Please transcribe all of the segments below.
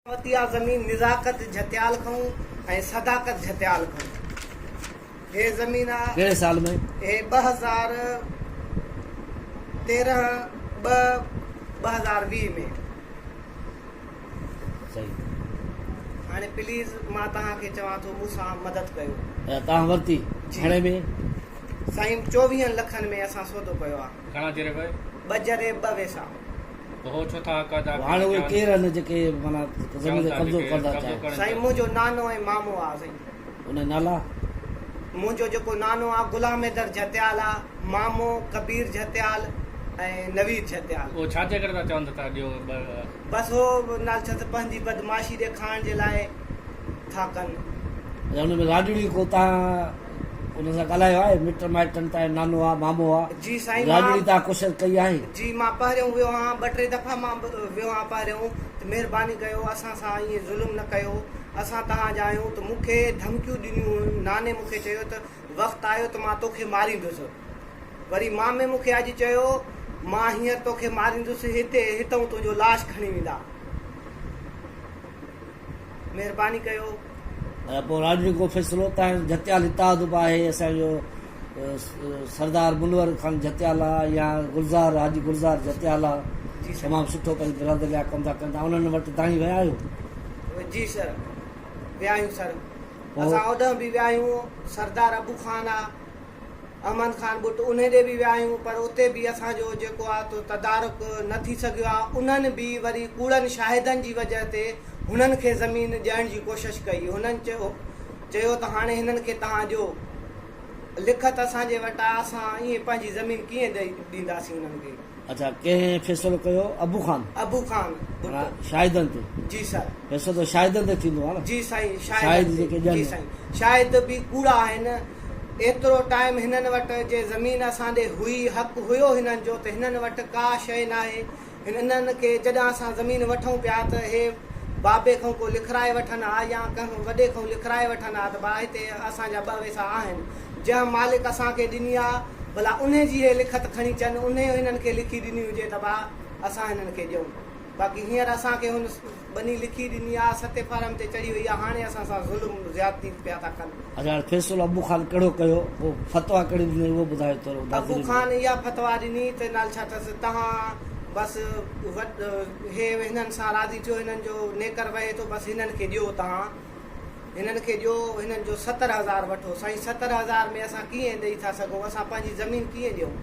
ورتي آ زمين نزاڪت جھتيال کئون ۽ صداقت جھتيال کئون هي زمين آ. ڪهڙي سال ۾؟ هي 2013 2 2020 ۾. صحيح. هاڻي پليز مان توهان کي چوان ٿو مون سان مدد ڪيو. اچا توهان ورتي جي. گهڻي ۾؟ سائين چوويهن لکن ۾ اسان سودو ڪيو آ. گهڻا جريب؟ ٻه جريب ٻه ويسا. هو ڇو ٿا حق ادا پوء هاڻي اهي ڪرڻ ڪير آهن جيڪي معنيٰ زمين چون تي ٿا قبضو جيڪي ڪرڻ ٿا قبضو چاهين؟ ڪرڻ سائين چاهين. منهنجو نانو ۽ مامو آ سائين. ان جا نالا؟ منهنجو جيڪو نانو آ غلام حيدر جهتيال آ، مامو ڪبير جهتيال ۽ نويد جهتيال. اهو ڇا جي ڪري ٿا چون ته ٿا ڏيو ٻه. بس هو نال ڇا ته پنهنجي بدمعاشي ڏيکارڻ جي لاء ٿا ڪن. اچا ان ۾ راڄڙي ڪو تان ان سان ڳالهايو آهي مٽ مائٽن تان نانو آ مامو آ جي سائين راڄڙي مان تان ڪوشش ڪئي آهي. جي مان پهريون ويو هان ٻه ٽي دفعا مان ويو هان پهريون ته مهرباني ڪيو اسان سان ائين ظلم نه ڪيو اسان توهان جا آهيون ته مون کي ڌمڪيون ڏنيون هيون ناني مون کي چيو ته وقت آيو ته مان توکي ماريندس وري مامي مون کي اڄ چيو مان هينئر توکي ماريندس هتي هتئون تنهنجو لاش کڻي ويندا مهرباني ڪيو. ۽ پوء راڄڙي ڪو فيصلو تان جھتيال اتحاد به آهي اسان جو سردار منور خان جھتيال آ يا گلزار حاجي گلزار جھتيال آ جي سر. تمام سٺو پنهنجي برادري لاء ڪم ٿا ڪن تان انهن وٽ تان ئي ويا آهيو؟ جي سر ويا آهيون سر پوء اسان اوڏهن به ويا آهيون سردار ابو خان آ احمد خان ٻٽ انهي ڏي به ويا آهيون پر اتي به اسان جو جيڪو آ تو تدارڪ نه ٿي سگهيو آ انهن به وري ڪوڙن شاهدن جي وجه تي هنن کي زمين ڏيڻ جي ڪوشش ڪئي هنن چيو چيو ته هاڻي هنن کي توهان ڏيو لکت اسان جي وٽ آ اسان ائين پنهنجي زمين ڪيئن ڏئي ڏينداسين انهن کي. اڇا ڪنهن فيصلو ڪيو ابو خان. ابو خان ٻٽ. معنيٰ شاهدن تي. جي سر. فيصلو ته شاهدن تي ٿيندو آ نه. جي سائين شاهد شاهدن تي جيڪي ڏين. جي سائين شاهد به ڪوڙا آهن ايترو ٽائيم هنن وٽ جي زمين اسان ڏي هئي حق هيو هنن جو ته هنن وٽ ڪا شيء ناهي هنن کي جڏهن اسان زمين وٺون پيا ته هي بابي کان ڪو لکرائي وٺن ها يا ڪنهن وڏي کان لکرائي وٺن ها ته ڀاء هتي اسان جا ٻه ويسا آهن جنهن مالڪ اسان کي ڏني آ ڀلا انهي جي هي لکت کڻي چن انهي هنن کي لکي ڏني هجي ته ڀاء اسان هنن کي ڏيون باقي هينئر اسان کي هن ٻني لکي ڏني آ، ستين فارم تي چڙهي وئي آ، هاڻي اسان سان ظلم زيادتي پيا ٿا ڪن. اڇا هاڻي فيصلو ابو خان ڪهڙو ڪيو، پوء فتويٰ ڪهڙي ڏني اهو ٻڌايو ٿورو ابو ناظرين کي. خان اها فتويٰ ڏني ته نال ڇا اٿس توهان بس وڏ هي هنن سان راضي ٿيو هنن جو نيڪر وهي ٿو بس هنن کي ڏيو توهان هنن کي ڏيو هنن جو 70 هزار وٺو سائين 70 هزار ۾ اسان ڪيئن ڏئي ٿا سگهون اسان پنهنجي زمين ڪيئن ڏيون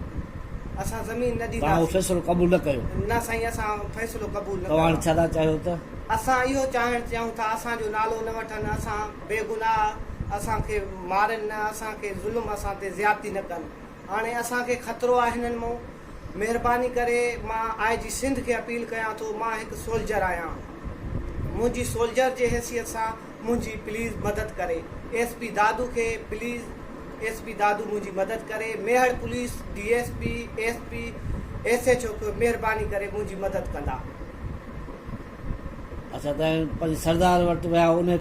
اسان زمين نه توهان اهو ڏينداسين. فيصلو قبول نه ڪيو. نه سائين اسان فيصلو قبول نه توهان ڪيو هاڻي آهي. ڇا ٿا چاهيو ته. اسان اهو چاهڻ چاهيون ٿا اسان جو نالو نه وٺن اسان بيگناهه اسان کي مارين نه اسان کي ظلم اسان تي زيادتي نه ڪن هاڻي اسان کي خطرو آهي هنن مون مهرباني ڪري مان آء جي سنڌ کي اپيل ڪيان ٿو مان هڪ سولجر آهيان منهنجي سولجر جي حيثيت سان منهنجي پليز مدد ڪري ايس پي دادو کي پليز ايس پي دادو منهنجي مدد ڪري Mehar police D S P S P S H O کي مهرباني ڪري منهنجي مدد ڪندا. اڇا ته پنهنجي سردار وٽ ويا انهي.